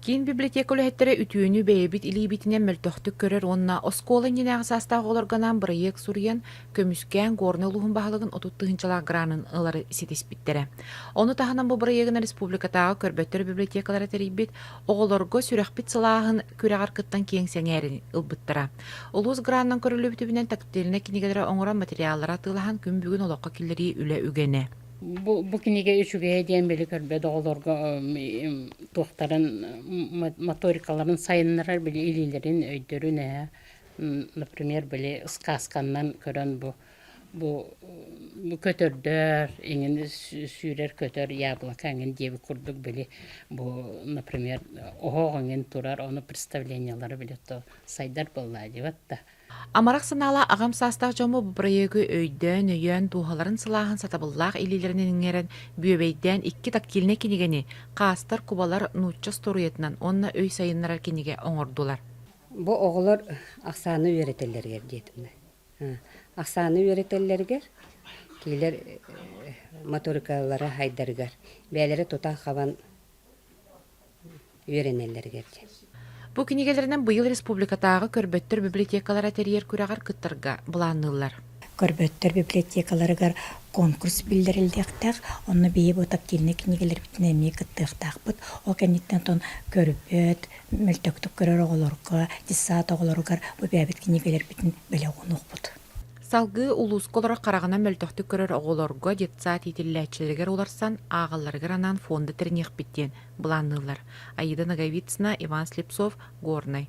Киин библиотека үлэһиттэрэ үтүөнү бэйэбит илиибитинэн мөлтөхтүк көрөр уонна оскуола иннинээҕи саастаах оҕолорго анаан бырайыак суруйан, көмүскээн Горнай улууһун баһылыгын 30 тыһыынчалаах гранын ылары ситиспиттэрэ. Ону таһынан бу бырайыагынан республикатааҕы көрбөттөр библиотекалара тэрийбит оҕолорго сүрэхпит сылааһын күрэҕэр кыттан киэҥ сэҥээрин ылбыттара. Улуус гранынан көрүллүбүтүбүнэн тактильнай кинигэлэри оҥорон материаллары атыылаһан күн бүгүн олоххо киллэрии үлэ үгэнэ. Бу, бу кинигэ үчүгэйэ диэн били көрбөт оҕолорго туохтарын моторикаларын сайыннарар били илиилэрин өйдөрүн ээ например били сказканнан көрөн бу бу бу көтөрдөр иҥин сүүрэр көтөр яблоко эҥин диэбит курдук били бу например оһох эҥин турар ону представлениелары били то сайдар буоллаа диэбэт да. Амарах санаалаах аҕам саастаах дьоммут бу бырайыагы өйдөөн, өйөөн, дууһаларын сылааһын сатабыллаах илиилэринэн иҥэрэн, бүөбэйдээн икки тактильнай кинигэни «Хаастар, кубалар» нуучча остуоруйатынан уонна өй сайыннарар кинигэ оҥордулар. Бу оҕолор ахсааны үөрэтэллэригэр диэтим. Ахсааны үөрэтэллэригэр кинилэр моторикалара сайдарыгар бэйэлэрэ тутан-хабан үөрэнэллэригэр диэн. Бу кинигэлэринэн быйыл республикатааҕы көрбөттөр библиотекалара тэрийэр күрэҕэр кыттарга былаанныыллар. Көрбөттөр библиотекаларыгар конкурс биллэриллиэхтээх, онно биһиги бу тактильнай кинигэлэрбитин эмиэ кыттыахтаахпыт. Ол кэнниттэн оттон көрбөт, мөлтөктүк көрөр оҕолорго, детсад оҕолоругар бу бэйэбит кинигэлэрбитин бэлэх уунуохпут. Салгыы улууска олорор хараҕынан мөлтөхтүк көрөр оҕолорго детсад иитиллээччилэригэр уларсан, ааҕалларыгар анаан фонда тэриниэхпит диэн былаанныыллар. Аида Ноговицына, Иван Слепцов, Горнай.